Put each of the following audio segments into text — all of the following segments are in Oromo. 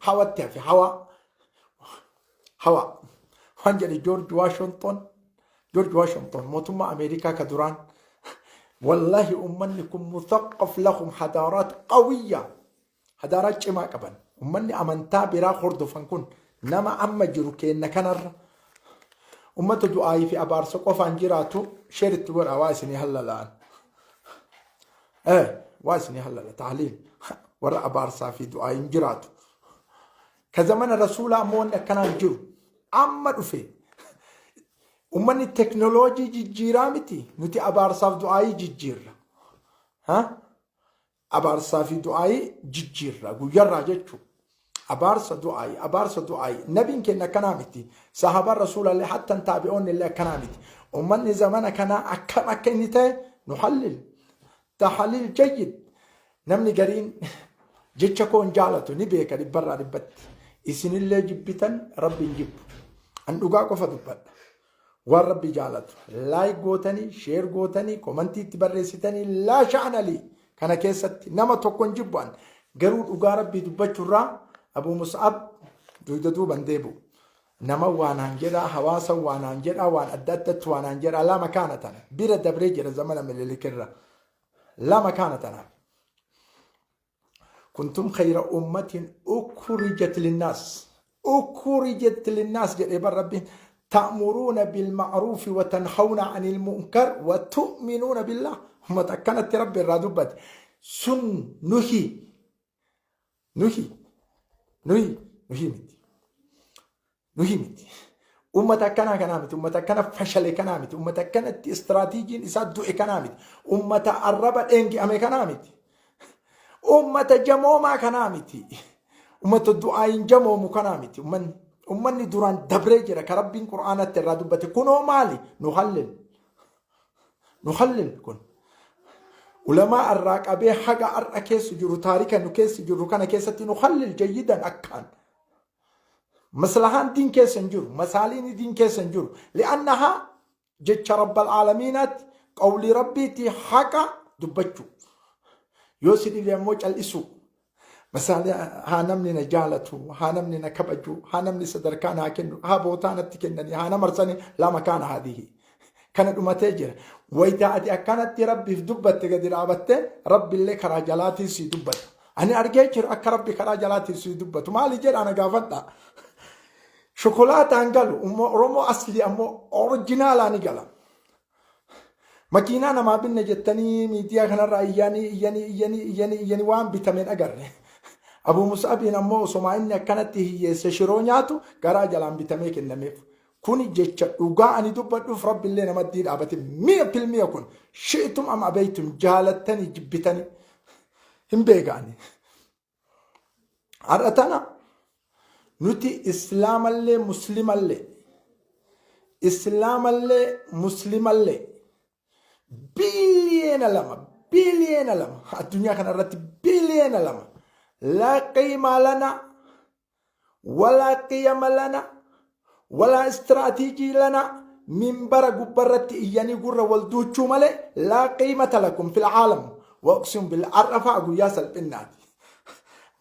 Hawatti hafe. Hawaa hawaa waan jedhe Joorji Waashington. Joorji Waashington mootummaa Ameerikaa ka duraan, wallahi ummanni kun muthaqqaf lahum hadaaraat qawiyya, hadaaraa cimaa qaban. Ummanni amantaa biraa hordofan kun nama amma jiru keenna kanarra ummata du'aayii fi abaarsa qofaan jiraatu. Share itti godha, waa isinii hallalaan, waa isinii hallala. Tahliil warra abaarsaa fi du'aayiin jiraatu ka zamana rasuulaa ammoo wanni akkanaan jiru amma dhufe. Ummanni teknooloojii jijjiiraa miti, nuti abaarsaaf du'aayii jijjiirra. Abaarsaa fi du'aayii jijjiirra guyyarraa jechuudha. Abaarsa du'aayii, abaarsa du'aayii. Nabiin keenya akkanaa miti. Sahaabaan rasuulallee, hattan taabi'oonni illee akkanaa miti. Ummanni zamana kanaa akkam akka inni ta'e nu hallil. Tahaliil jayyid. Namni gariin jecha koo hin jaalatu, ni beeka dhibbarraa dhibbatti. Isinillee jibbitan, rabbi hin jibbu. An dhugaa qofa dubbadha. Waan rabbi jaalatu. Like gootanii, share gootanii, komantii itti barreessitanii, laa sha'analii kana keessatti nama tokko hin jibbu an. Garuu dhugaa rabbii dubbachuurraa Abuu Mus'ab dugda duuban deebi'u. Nama waanaan jedhaa, hawaasa waanaan jedhaa, waan adda addatti waanaan jedhaa, lama kaana tana. Bira dabree jira zamana Minilikirra. Lama kaana tanaaf. Kuntum khayra ummatin ukhrijat linnaas. Ukhrijat linnaas jedhee bar rabbiin. Ta'muruuna bilma'ruufi wa tanhawna anil munkar wa tu'minuuna billah. Ummata akkanatti rabbi irraa dubbate. Sun nuhi. Nuhi. Nuhi. Nuhi miti. Nuhi miti. Uummata akkanaa kanaa miti. Uummata akkana fashale kanaa miti. Uummata akkanatti istiraatiijiin isaa du'e kanaa miti. Uummata arraba dheengi'ame kanaa miti. Uummata jamoomaa kanaa miti. Uummata du'aayin jamoomu kanaa miti. Uummanni duraan dabree jira. Ka Rabbiin Qur'aanatti irraa dubbate. Kunoo maali? Nu hallil. Nu hallil kun. Ulamaa irraa qabee haga har'a keessa jiru, taarika nu keessa jirru kana keessatti nu hallil jayyidan akkaan. Maslahaan diin keessa hin jiru. Masaaliin diin keessa hin jiru. Li'annahaa jecha rabbal aalamiinaatti, qawlii rabbiitti haqa dubbachuu. Yoo si dhibe ammoo cal'isuu. Masaalee haa namni na jaalatu, haa namni na kabaju, haa namni sadarkaa naa kennu, haa bootaa natti kennanii, haa na marsanii, lama kaana haadhihi. Kana dhumatee jira. Wayita ati akkanatti rabbiif dubbatte gadi dhaabatte, rabbillee karaa jalaatiin sii dubbata. Ani argee jira akka rabbi karaa jalaatiin sii dubbatu. Maali jedha na gaafadha. Shokolaataan galu Oromoo aslii ammoo orijinaalaa ni gala. Makiinaa namaa binne jettanii miidiyaa kanarraa iyyanii iyyanii iyyanii iyyanii iyyanii waan bitame hin agarre. Abuu Mus'abiin ammoo osomaa inni akkanatti hiyyeesse shiroo nyaatu garaa jalaan bitamee kennameef. Kuni jecha dhugaa ani dubbadhuuf rabbillee namaddii dhaabate mi'a pilmiya kun shi'tum am abeeytum, jaalattanii jibbitanii hin beekaani. Har'a tana nuti islaamallee muslimallee, islaamallee muslimallee, 2 biliyoona, 2 biliyoona addunyaa kana irratti 2 biliyoona, laa qiimaa lana walaa qiyama lana walaa istiraatiijii lana. Minbara gubbarratti iyyanii gurra wal duuchuu malee laa qiimata lakum fil caalam wa uqsimu bil arrafaa. Guyyaa salphinnaati.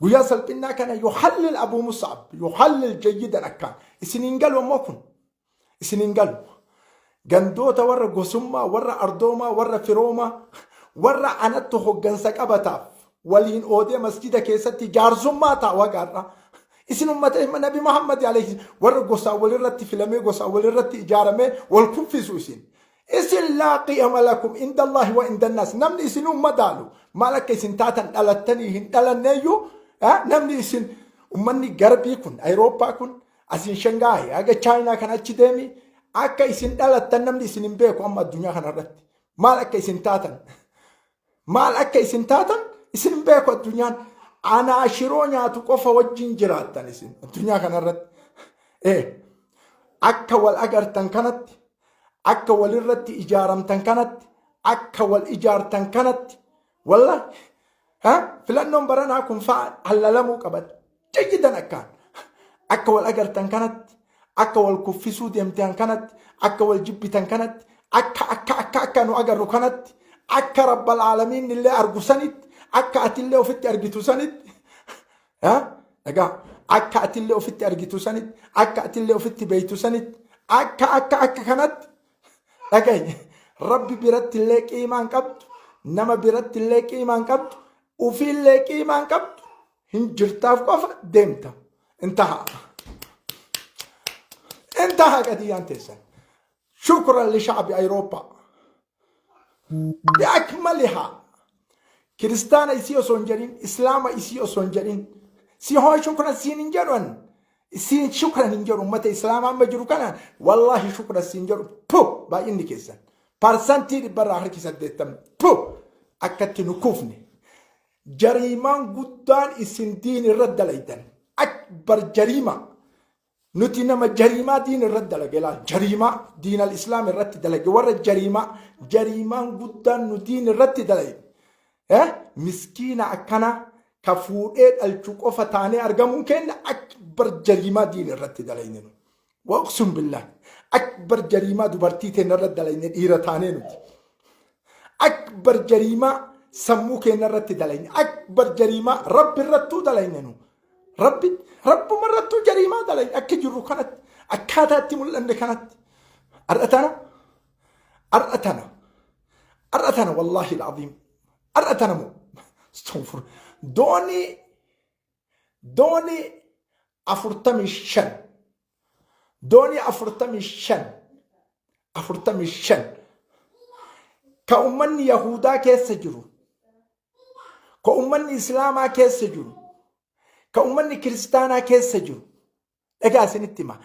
Guyyaa salphinnaa kana yuhallil Abuu Mus'ab, yuhallil jayyidan akkaan isiniin galu. Ammoo kun isiniin galu. Gandoota warra gosummaa, warra ardoomaa, warra firoomaa, warra anattu hoggansa qabataaf waliin oodee masjida keessatti jaarsummaa taa'u hagaarra. Isin ummata Nabi Muhammad alayhi warra gosaan walirratti filamee, gosaan walirratti ijaaramee wal kuffisu isin. Isin laa qiyama lakum inda Allahi wa inda naas. Namni isin madaalu maal akka isin taatan, dhalattanii hin dhalanneeyyuu, namni isin ummanni garbii kun, Awurooppaa kun, asiin Shangaay haga Chaayinaa kan achi deemi, akka isin dhalattan namni isin hin beeku amma addunyaa kanarratti. Maal akka isin taatan, maal akka isin taatan isin hin beeku addunyaan. Anaa shiroo nyaatu qofa wajjin jiraattan isin addunyaa kanarratti. Akka wal agartan kanatti, akka walirratti ijaaramtan kanatti, akka wal ijaartan kanatti, wallahi filannoon baranaa kun fa'a hallalamuu qaban jayyidan akkaan. Akka wal agartan kanatti, akka wal kuffisuu deemtan kanatti, akka wal jibbitan kanatti, akka akka akka akka nu agarru kanatti, akka rabbal aalamiin illee argu sanitti, akka atillee ofitti argitu sanitti, dhagaa Akka atillee ofitti argitu sanitti, akka atillee ofitti beeytu sanitti, akka akka akka kanatti dhagaye, Rabbi biratti illee qiimaan qabdu, nama biratti illee qiimaan qabdu, ufiillee qiimaan qabdu, hin jirtaaf qofa deemta. Intaha. Intaha qadiyyaan teessan. شكرا لشعب أوروبا بأكملها. Kiristaana isii osoo hin jedhin, Islaama isii osoo hin jedhin, si hoo shukran siin hin jedhan, siin shukran hin jedhu. Ummata Islaamaa amma jiru kanaan wallaahi shukran siin jedhu. Pu baay'inni keessan 80% pu akkatti nu kuufne. Jariimaan guddaan isin diin irra dalaydan akbar jariima. Nuti nama jariimaa diin irratti dalage laal, jariimaa diin al islaam irratti dalage, warra jariimaa, jariimaan guddaan nu diin irratti dalage miskiina akkana ka fuudhee dhalchu qofa taanee argamuun keenya akbar jariimaa diin irratti dalayne nu. Waqsum billah, akbar jariimaa dubartii teenya irratti dalayne dhiira taanee nuti. Akbar jariimaa sammuu keenya irratti dalayne, akbar jariimaa Rabbi irrattuu dalayne nu. Rabbi rabbuma irrattuu jariimaa dalayne akka jirru kanatti, akkaataa itti mul'anne kanatti. Har'a tana, har'a tana, har'a tana, wallaahi al'aziim, har'a tana moo astaghfir, doonii 45, doonii 45, 45 ka ummanni Yahudaa keessa jiru, ka ummanni Islaamaa keessa jiru, ka ummanni Kiristaanaa keessa jiru, dhagaa isinitti hima.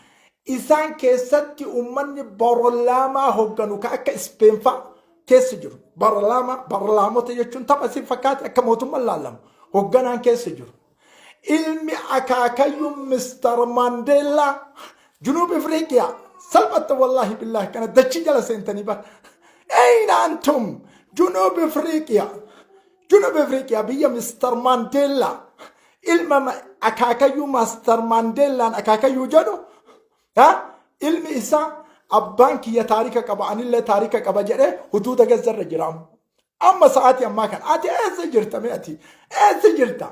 Isaan keessatti ummanni barlaamaa hogganu ka akka Ispeen fa'a keessa jiru. Barlaamaa, barlaamota jechuun tapha si fakkaate, akka mootummaan laallamu hogganaan keessa jiru. Ilmi akaakayyuu Mr. Mandela Junuub Ifriiqiyaa salphatta, wallaahi billaahi kana dachii jala seentanii bara. أين أنتم Junuub Ifriiqiyaa, Junuub Ifriiqiyaa biyya Mr. Mandela, ilma akaakayyuu Master Mandelaan akaakayyuu jedhu, ilmi isaa abbaan kiyya taarika qaba, anillee taarika qaba jedhee huduuda Gazzarra jira. Amma sa'aatii ammaa kana ati eessa jirta? Mee ati eessa jirta?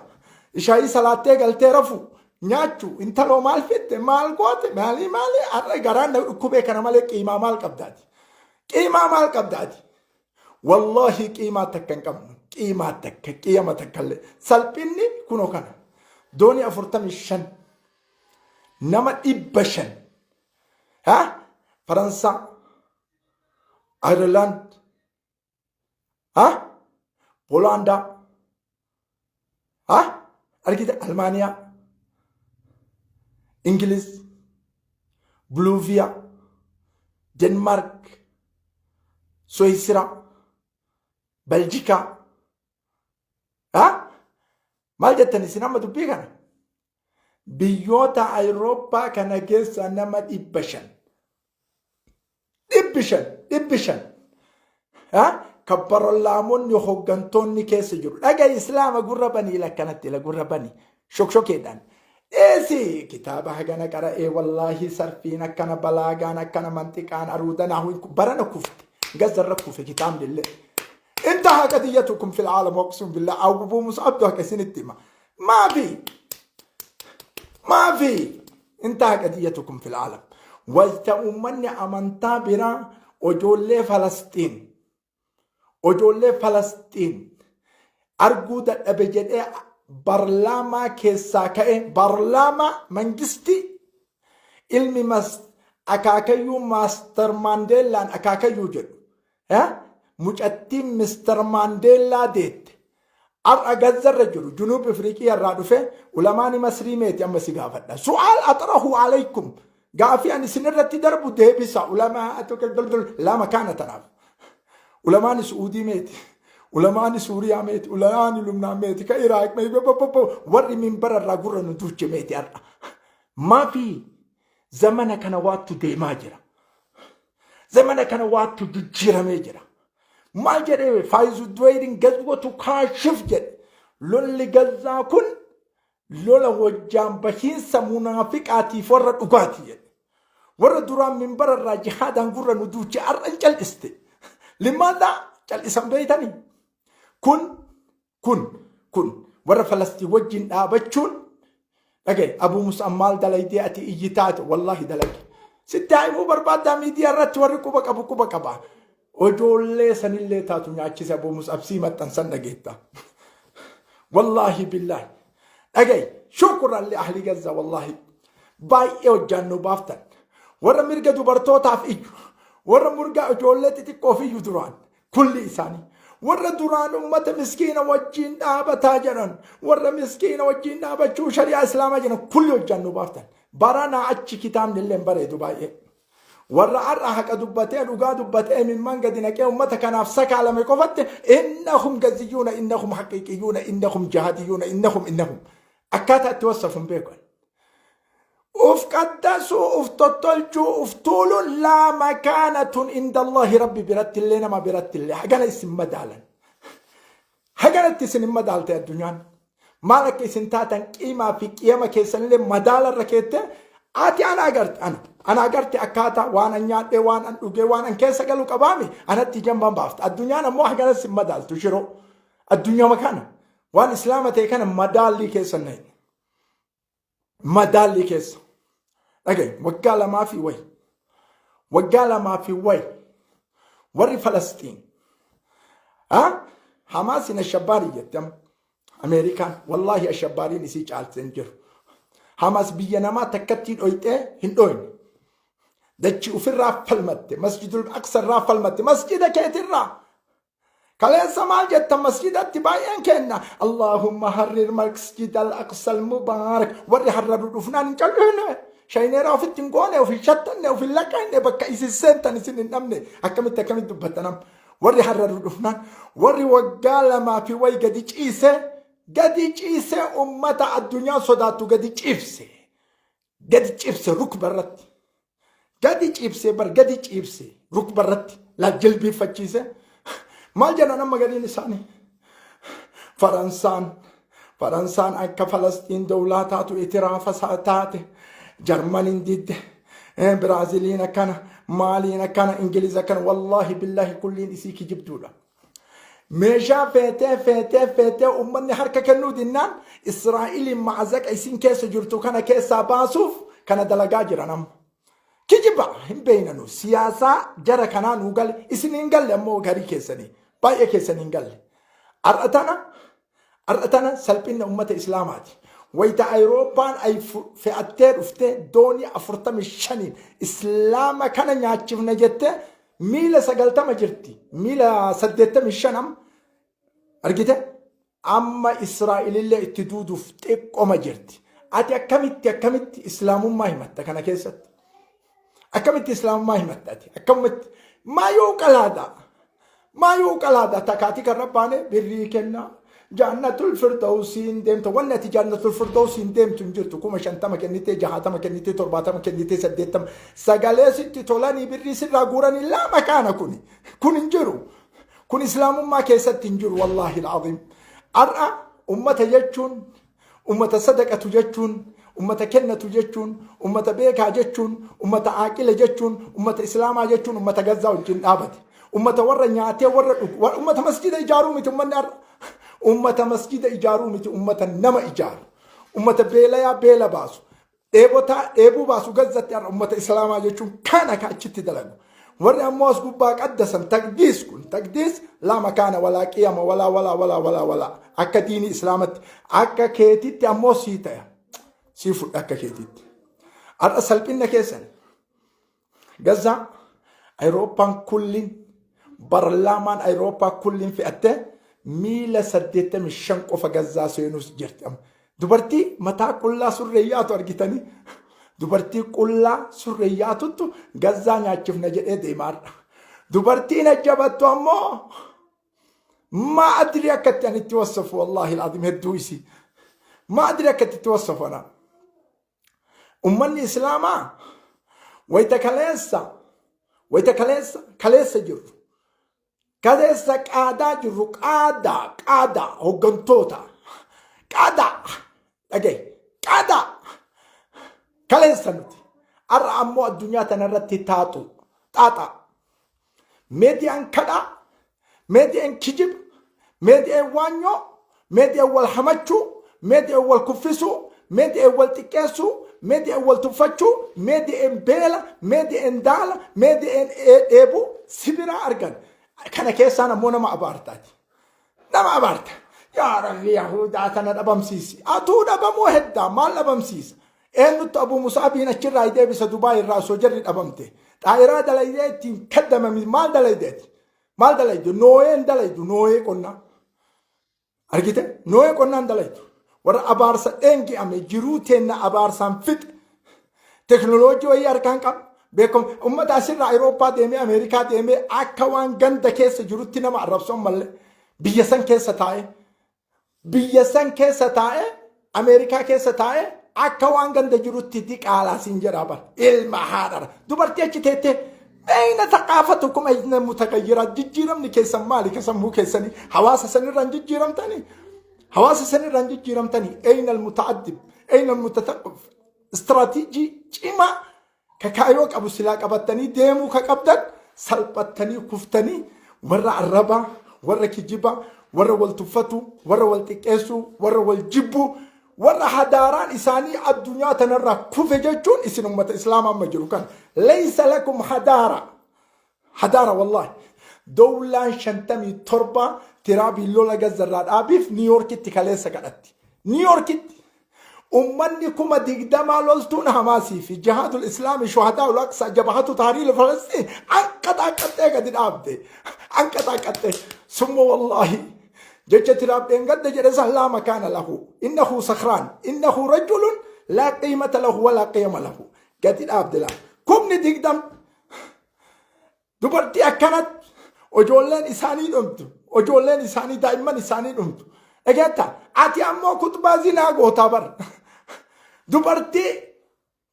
Ishaayii salaattee galtee rafu nyaachuu, intaloo maal fitte, maal goote, maalii maalii, har'a garaan na dhukkubee, kana malee qiimaa maal qabdaati? Qiimaa maal qabdaati? Wallaahi qiimaa takka hin qabnu. Qiimaa takka, qiyama takka illee. Salphinni kunoo kana. Doonii 45, nama 500, ha, Faransaa, Ayirlaand, ha, Hoolaandaa, ha, argite, Almaaniyaa, Ingiliz, Buluuviyaa, Denmaark, Suweesiraa, Beljikaa, ha, maal jettan isin amma dubbii kana? Biyyoota Awurooppaa kana keessa nama 500, 500, 500 kan barlaamonni hooggantoonni keessa jiru. Dhaga Islaama, gurra banii lakkanatti ila gurra banii shokshokeedhaan. Dheesi kitaaba hagana qara'ee, wallaahi sarfiin akkana, balaagaan akkana, manxiqaan aruudanaa barana kufte, Gazarra kufe kitaabni illee. انتهى قضيتكم في العالم، واقسم بالله ابو مصعب ده سنتما ما في ما في. انتهى قضيتكم في العالم. Wayta uummanni amantaa biraa ijoollee Falastiin, ijoollee Falastiin arguu dadhabe jedhee barlaamaa keessaa ka'e, barlaamaa mangistii, ilmi mas akaakayyuu Master Maandeellaan akaakayyuu jedhu, mucattiin Mister Maandeellaa deette har'a Gazzarra jiru, Junuub Ifriiqiyaa irraa dhufe, ulamaani Masrii meeti? Amma si gaafadha. سؤال أطرحه عليكم, gaafii ani isin irratti darbu deebisa. Ulamaa lama kaana tanaaf ulamaani Su'uudii meeti? Ulamaani Suuriyaa meeti? Ulamaani Lubnaan meeti? Ka Iraaq meeti? Warri minbara irraa gurra nu duuche meeti har'a? Maafi zamana kana waattu deemaa jira, zamana kana waattu jijjiiramee jira. Maal jedhee Faayizu Duwayriin? غزوة كاشف jedhe. Lolli Gazzaa kun lola wajjaan bahiinsa munaafiqaatiif warra dhugaati jedhe. Warra duraan minbara irraa jihaadaan gurra nu duuche har'a hin cal'iste. لماذا cal'isan beeytanii? Kun kun kun warra Falastiin wajjin dhaabachuun Dhagaye Abuu Mus'ab maal dalaydee ati iyyitaate wallaahi dalage. Sitti haa himuu barbaaddaa miidiyaa irratti warri quba qabu quba qaba. Ijoollee sanillee taatu nyaachise Abuu Mus'ab sii maxxansan dhageetta. Wallaahi billaahi. Dhagaye shukuraan li ahli Gaza wallaahi. Baay'ee hojjaan nu baaftan. Warra mirga dubartootaaf iyyu. Warra mirga ijoollee xixiqqoof iyyu duraan. Kulli isaanii. Warra duraan ummata miskiina wajjin dhaabataa jedhan. Warra miskiina wajjin dhaabachuu shari'aa islaamaa jedhan kulli hojjaan nu baaftan. Baranaa achi kitaabni illee hin bareedu baay'ee. Warra har'a haqa dubbatee dhugaa dubbatee imimmaan gadi naqee ummata kanaaf sakaalame qofatti innahum gaziyyuuna innahum haqiiqiyyuuna innahum jihadiyyuuna innahum innahum akkaataa itti wassafu hin beekan. Uf qaddasuu, uf tottolchuu, uf tuuluun laa makaanatun indallahi rabbi biratti illee nama biratti illee hagana isin madaalan. Haganatti isin hin madaalte addunyaan. Maal akka isin taatan qiimaa fi qiyama keessanillee madaala irra keette ati ana agarte ana. Ana agarte akkaataa waan an nyaadhee waan an dhugee waan an keessa galu qabaami anatti ijaan baafta. Addunyaan ammoo hagana isin madaaltu shiroo. Addunyaama kana waan islaama ta'e kana madaallii keessa hin madaallii keessa. Dhagaye waggaa lamaa fi wayi. Waggaa lamaa fi wayi. Warri Falasxiin. Hamaasiin ashabbaarii jette amma. Ameerikaan wallaahi ashabbaariin isii caaltee hin jiru. Hamaas biyya namaa takkattii dhoyxee hin dhoyne. Dachi ofirraa falmatte, masjidul aqsarraa falmatte, masjida keetirraa. Kaleessa maal jettan masjidatti baay'een kenna. Allahumma harrir masjid al-aqsa al-mubaarak. Warri har'a dhufnaan hin cal'ifne. Shayneeraa ofitti hin goone, of hin shattanne, of hin laqanne, bakka isin seentan isin hin dhabne. Akkamitti akkamitti dubbattan amma. Warri har'a dhufnaan warri waggaa lamaa fi wayi gadi ciise gadi ciise ummata addunyaa sodaattu gadi ciibse. Gadi ciibse rukba irratti. Gadi ciibsee bar gadi ciibsee rukba irratti laal jilbiiffachiise. Maal jedhan amma gadiin isaanii? Faransaan Faransaan akka Falasxiin dawlaa taatu itiraafa isaa taate Jarmaniin didde Biraaziliin akkana maaliin akkana Ingiliz akkana wallaahi billaahi kulliin isii kijibduudha. Meeshaa feetee feetee feetee uummanni harka kennuu dinnaan Israa'eliin maazaqa isin keessa jirtu kana keessaa baasuuf kana dalagaa jiran amma. Kijiba hin beeknanu siyaasaa jara kanaa nuu gale isin hin galle ammoo garii keessanii baay'ee keessanii hin galle. Har'a tana har'a tana salphinna uummata Islaamaati. Wayita Ayirooppaan ay fe'attee dhuftee doonii 45n Islaama kana nyaachifna jettee miila 90 jirti. Miila 85 amma argite amma Israa'elillee itti duuduuf xiqqoma jirti. Ati akkamitti akkamitti Islaamummaa himatta kana keessatti? Akkamitti Islaamummaa himatta ati? Akkamitti? Maayuu qalaada. Maayuu qalaada takaatii kan rabbaane birrii kenna. Jaannatul firdawsiin deemta. Wanni ati jaannatul firdawsiin deemtu hin jirtu. 50,000 kennitee, 60 kennitee, 70 kennitee, 80. Sagalee sitti tolanii birrii sirraa guuranii lama kaana kuni. Kun hin jiru. Kun Islaamummaa keessatti hin jiru wallaahi al'aziim. Har'a ummata jechuun ummata sadaqatu jechuun ummata kennatu jechuun ummata beekaa jechuun ummata aaqila jechuun ummata islaamaa jechuun ummata gazzaa wajjin dhaabate. Ummata warra nyaatee warra dhugu ummata masjida ijaaruu miti ummanni har'a. Ummata masjida ijaaruu miti ummata nama ijaaru. Ummata beelayaa beela baasu. Dheebotaa dheebuu baasu gazzatti har'a ummata islaamaa jechuun kana ka achitti dalagu. Warri ammoo as gubbaa qaddasan taqdiis kun taqdiis laa makaana walaa qiyama walaa walaa walaa walaa walaa akka diinii islaamatti akka keetitti ammoo sii ta'e sii fudha akka keetitti. Har'a salphinna keessan Gazzaa Ayirooppaan kulliin barlaamaan Ayirooppaa kulliin fe'attee miila 85 qofa Gazzaa seenuus jirti amma. Dubartii mataa qullaa surree yaatu argitanii dubartii qullaa surree yaatuttu Gazzaa nyaachifna jedhee deemaadha. Dubartiin ajjabattu ammoo maa adrii akka itti ani itti wassafu wallaahi alazim hedduu isii maa adrii akka itti wassafu anaa. Ummanni Islaamaa wayita kaleessa wayita kaleessa kaleessa jirru kaleessa qaadaa jirru qaadaa qaadaa hoggantoota qaadaa dhagaye qaadaa kaleessa nuti har'a ammoo addunyaa tanarratti taaxu xaaxaa meediyaan kadhaa meediyaan kijiba meediyaan waanyoo meediyaan wal hamachuu meediyaan wal kuffisuu Meedi'een wal xiqqeessuu, meedi'een wal tuffachuu, meedi'een beela, meedi'een daala, meedi'een dheebuu si biraa argan. Kana keessaan ammoo nama abaartaati. Nama abaarta. Yaa Rabbi, Yahudaa tana dhabamsiisi. Atuu dhabamuu heddaa maal dhabamsiisa? Eenyutti Abuu Musaabiin achirraa deebisa Dubaay irraa osoo jarri dhabamte? Xaayiraa dalaydee ittiin kaddamami maal dalaydeeti? Maal dalaydu? Nooyeen dalaydu, nooyee qonnaa. Argite? Nooyee qonnaan dalaydu. Warra abaarsa dheengi'ame jiruu teenna abaarsaan fixe. Teknooloojii wayii harkaan qaba. Beekamu uummata asirraa Awurooppaa deemee Ameerikaa deemee akka waan ganda keessa jirutti nama arrabsu ammallee biyya san keessa taa'ee, biyya san keessa taa'ee, Ameerikaa keessa taa'ee akka waan ganda jirutti diqaalaa siin jedhaa bara. Ilma haadhara. Dubartii achi teettee meeyna taqaafatukum ayna mutagayyiraa, jijjiiramni keessan maali ka sammuu keessanii hawaasa sanirraan jijjiiramtanii? Hawaasa sanirraan jijjiiramtanii? Ayna almuta'addib, ayna almutataqif? Istiraatiijii cimaa ka kaayoo qabu silaa qabattanii deemuu ka qabdan salphattanii kuftanii warra arrabaa, warra kijibaa, warra wal tuffatu, warra wal xiqqeessuu, warra wal jibbuu, warra hadaaraan isaanii addunyaa tanarraa kufe jechuun isin ummata islaamaa amma jiru kana. Laysa lakum hadaara. Hadaara wallaahi. Dowlaan 57 tiraabii lola Gazzarraa dhaabiif Niiyoorkitti kaleessa kadhatti. Niiyoorkitti. Ummanni 20,000 loltuun Hamaasii fi Jihaadul Islaamii, Shuhadaa ul Aqsaa, Jabahatu Tahriir Falastiin anqaxaaqaxxee gadi dhaabde. Anqaxaaqaxxee. Summa wallaahi. Jecha Tiraap dheengadda jedhe san laa makaana lahu. Innahu sakraan. Innahu rajulun laa qiimata lahu walaa qiyama lahu. Gadi dhaabde laa. 20,000 dubartii akkanatti ijoolleen isaanii dhumtu, ijoolleen isaanii, daa'imman isaanii dhumtu. Dhageetta, ati ammoo kutbaa zinaa gootaa bar.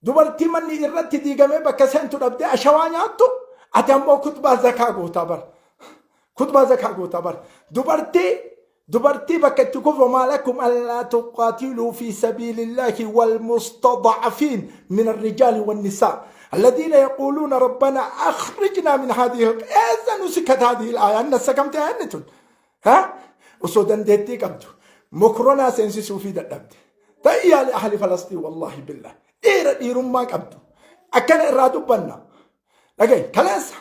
Dubartii manni irratti diigamee bakka seentu dhabdee ashawaa nyaattu, ati ammoo kutbaa zakaa gootaa bar. Kutbaa zakaa gootaa bar. Dubartii bakka itti kufu maalakum allaa tuqaatiluu fi sabiilillaahi wal mustadcafiin min arrijaali wannisaa alladhiina yaquuluuna rabbana akhrijnaa min haadhihi eessa nusikat haadhihi al-aaya anna sakamte ayanni tun ha osoo dandeettii qabdu mokronaa seensisuu fi dadhabde ta'iyyaa li ahli Falastiin. Wallaahi billah, dhiira dhiirummaa qabdu akkana irraa dubbanna. Dhaga'i, kaleessa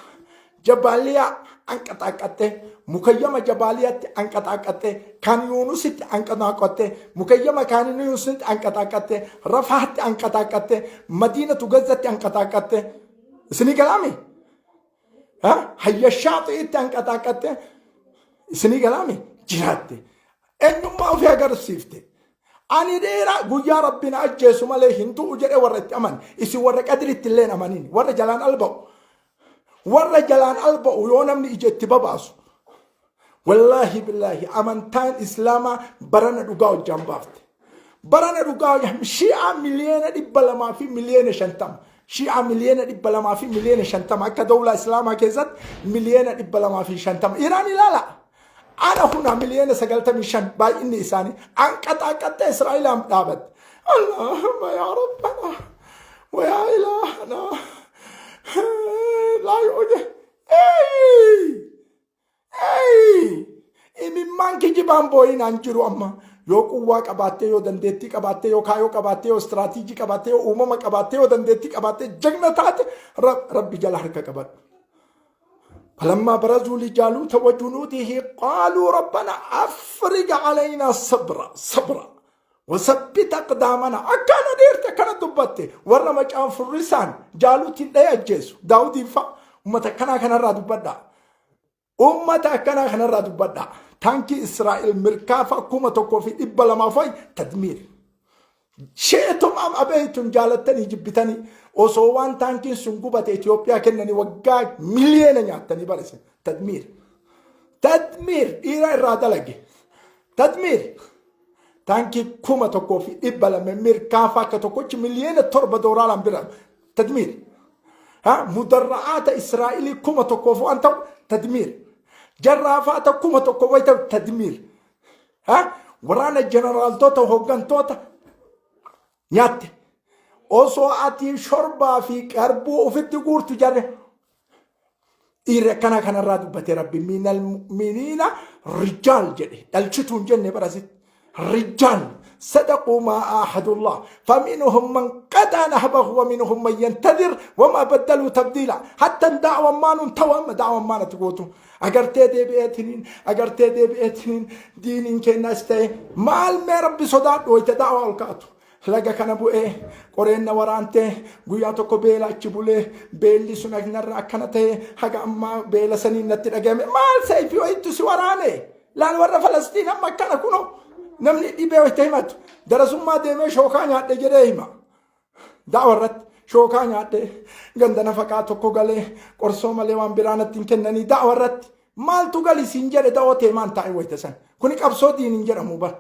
Jabaaliyaa anqaxaaqaxxee, mukayyama Jabaaliyaatti anqaxaaqaxxee, kan Yuunusitti anqaxaaqaxxee, mukayyama kan Yuunusitti anqaxaaqaxxee, Rafaatti anqaxaaqaxxee, Madiinatu Gazzatti anqaxaaqaxxee. Isinii galaami? Hayya Shaaxi'itti anqaxaaqaxxee. Isinii galaami? Jiraatte. Eenyummaa ofii agarsiifte. Ani dhiira guyyaa Rabbi na ajjeesu malee hin du'u jedhee warra itti amane. Isin warra qadiritti illee hin amanin. Warra jalaan alba'u. Warra jalaan alba'u yoo namni ija itti babaasu. Wallaahi billaahi, amantaan Islaamaa barana dhugaa hojjaan baafte. Barana dhugaa hojjaan Shi'aa 250,000,000. Shi'aa 250,000,000 akka dawlaa Islaamaa keessatti 250,000,000. Iraan ilaala. Ana huna 95,000,000 baay'inni isaanii anqaxaaqaxxee Israa'elaan dhaabatte. Allahumma yaa Rabbana wa yaa ilaahana laa yu'je. Imimmaan kijibaan boo'inaan jiru amma. Yoo quwwaa qabaattee, yoo dandeettii qabaattee, yoo kaayoo qabaattee, yoo istiraatiijii qabaattee, yoo uumama qabaattee, yoo dandeettii qabaattee jagna taate, Rabbi jala harka qabadhu. فلما برزوا لجالوت وجنوده قالوا ربنا أفرج علينا صبرا صبرا وثبت أقدامنا. akkana dhiirti akkana dubbatte warra macaan furrisaan Jaaluutiin dha'ee ajjeesu Daawudiin fa'a. Ummata akkanaa kanarraa dubbadhaa. Ummata akkanaa kanarraa dubbadhaa. Taankii Israa'el mirkaafa 1200 fa'i tadmiir. شئتم أم أبيتم, jaalattanii jibbitanii, osoo waan taankiin sun gubate Itoophiyaa kennanii waggaa miliyoona nyaattanii bareessan. Tadmiir. Tadmiir dhiira irraa dalage. Tadmiir. Taankii 1200 mirkaafa akka tokkochi 7 miliyoona doolaaran bira. Tadmiir. Mudarra'aata Israa'elii 1000 waan ta'u tadmiir. Jarraafaata 1000 wayi ta'u tadmiir. Waraana jeneraaltota hooggantoota nyaatte. Osoo ati shorbaa fi qarbuu ofitti guurtu jarre dhiirri akkana kanarraa dubbate Rabbi minal mu'miniina rijaal jedhe, dhalchituun jenne barasitti. Rijaal sadaquu maa aahadullah faminhum man qadaa nahbahu wa minhum man yantadir wamaa baddaluu tabdiila. Hattan da'wan maanuun ta'u amma da'wan maan ati gootu. Agartee deebi'eetiniin agartee deebi'eetiniin diiniin keenyaas ta'e maal mee Rabbi sodaadhu wayita da'waa ol kaatu. Laga kana bu'ee qoreen na waraantee guyyaa tokko beela achi bulee beelli sun narra akkana ta'e haga ammaa beela saniin natti dhagahame maal sayfii wayittu si waraane laal warra Falastiin amma akkana kunoo namni dhibee wayita himatu darasummaa deemee shookaa nyaadhe jedhee hima da'wa irratti shookaa nyaadhe ganda nafaqaa tokko galee qorsoo malee waan biraa natti hin kennanii da'wa irratti maaltu gali siin jedhe da'oo teemaan taa'e wayita san kuni qabsoo diiniin jedhamu bara.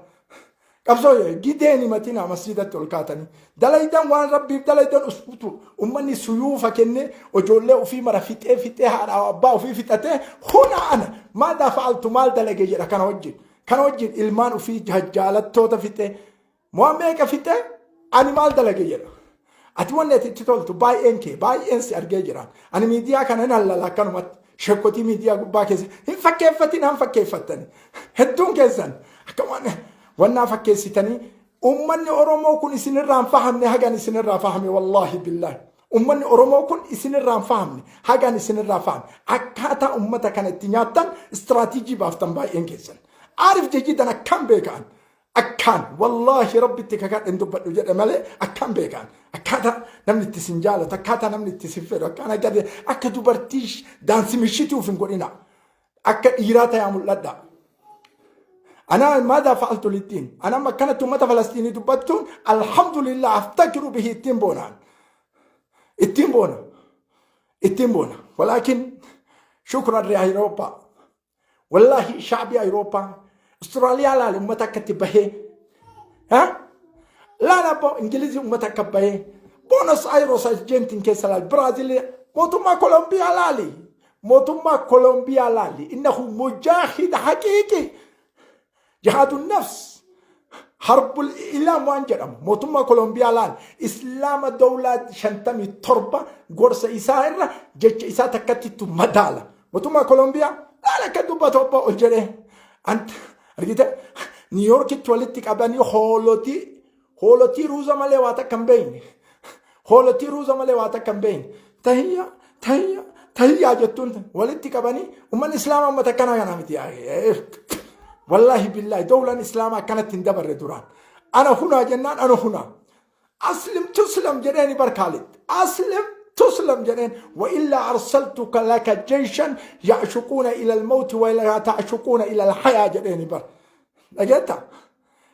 Qabsoo gideen himatinaa masjiidatti ol kaatanii. Dalaydan waan Rabbiif dalaydan usbutu. Ummanni suyuufa kennee ijoollee ofii mara fixee fixee haadha abbaa ofii fixatee huna ana maadaa fa'altu maal dalage jedha kana wajjin. Kana wajjin ilmaan ofii jaalattoota fixee waan meeqa fixee ani maal dalage jedha. Ati wanni ati itti toltu baay'een kee baay'een si argee jiraan. Ani miidiyaa kana hin hallala akkanumatti. Shekkotii miidiyaa gubbaa keessa hin fakkeeffatin han fakkeeffattani. Hedduun keessan akka waan wannaa fakkeessitanii uummanni Oromoo kun isinirraa hin fahamne hagan isinirraa fahame wallaahi billaahi. Uummanni Oromoo kun isinirraa hin fahamne hagan isinirraa fahame. Akkaataa uummata kana itti nyaattan istiraatiijii baaftan baay'een keessan. Aarif jejjiitan akkam beekaan. Akkaan wallaahi Rabbitti kakadhe hin dubbadhu jedhe malee akkaan beekaan akkaataa namni itti sin jaalatu akkaataa namni itti sin fedhu akkaan akka akka dubartii daansi mishituuf hin godhina akka dhiiraa ta'aa mul'adha. Anaa maadaa fa'altu littiin ana amma akkanatti uummata Falastiinii dubbattuun alhamdulillah aftakiru bihi ittiin boonaan ittiin boona ittiin boona walaakin shukran riyaa Awurooppaa. Wallaahi shaabii Awurooppaa, Austraaliyaa laali uummata akkatti bahee. Laala abboo Ingilizii uummata akka bahee. Buenos Aires Argentiin keessa laali. Biraazil mootummaa Kolombiyaa laali. Mootummaa Kolombiyaa laali. Innahu mujaahid haqiiqi. Jihaadu nafs. Harbul ilaam waan jedhamu mootummaa Kolombiyaa laal Islaama dawlaa 57 gorsa isaa irra jecha isaa takkattitu madaala. Mootummaa Kolombiyaa laal akka dubbatu obbo ol jedhee ant argite Niiyorkitti walitti qabanii hoolotii hoolotii ruuza malee waa takka hin beekne hoolotii ruuza malee waa takka hin beekne tahiyyaa tahiyyaa tahiyyaa jettuun walitti qabanii uummanni islaamaa uummata akkanaa kanaa miti. Wallaahi billaahi dawlaan islaamaa akkanatti hin dabarre duraan. Ana hunaa jennaan ana hunaa. Aslim tuslam jedheeni barkaalit. Aslim tuslam jedheen wa illaa arsaltuka laka jeyshan ya'shuquuna ila almawti wa laa ta'shuquuna ila alhayaa jedheeni bar. Dhageetta?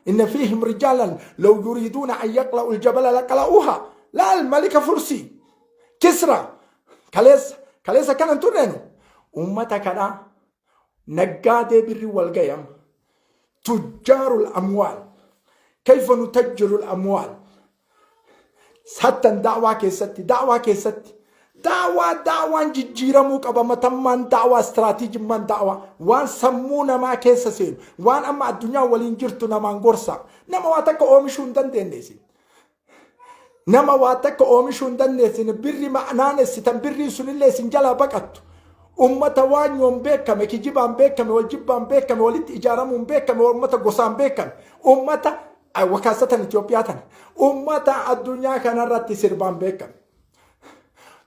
إن فيهم رجالا لو يريدون أن يقلعوا الجبل لقلعوها. لا الملك فرسي كسرى كاليس كاليس كان ترينو أمتا كدا نقادي بري والقيم تجار الأموال كيف نتجر الأموال Sattan da'waa keessatti da'waa keessatti da'waa da'waan jijjiiramuu qaba matammaan da'waa istiraatiijimmaan da'waa waan sammuu namaa keessa seenu waan amma addunyaa waliin jirtu namaan gorsa nama waa takka oomishuu hin dandeenye isin. Nama waa takka oomishuu hin dandeessine birri ma'anaanessitan birrii sunillee isin jalaa baqattu. Ummata waanyoon beekame, kijibaan beekame, waljibbaan beekame, walitti ijaaramuun beekame, ummata gosaan beekame, ummata wakaasatan Itoophiyaa tana, ummata addunyaa kanarratti sirbaan beekame.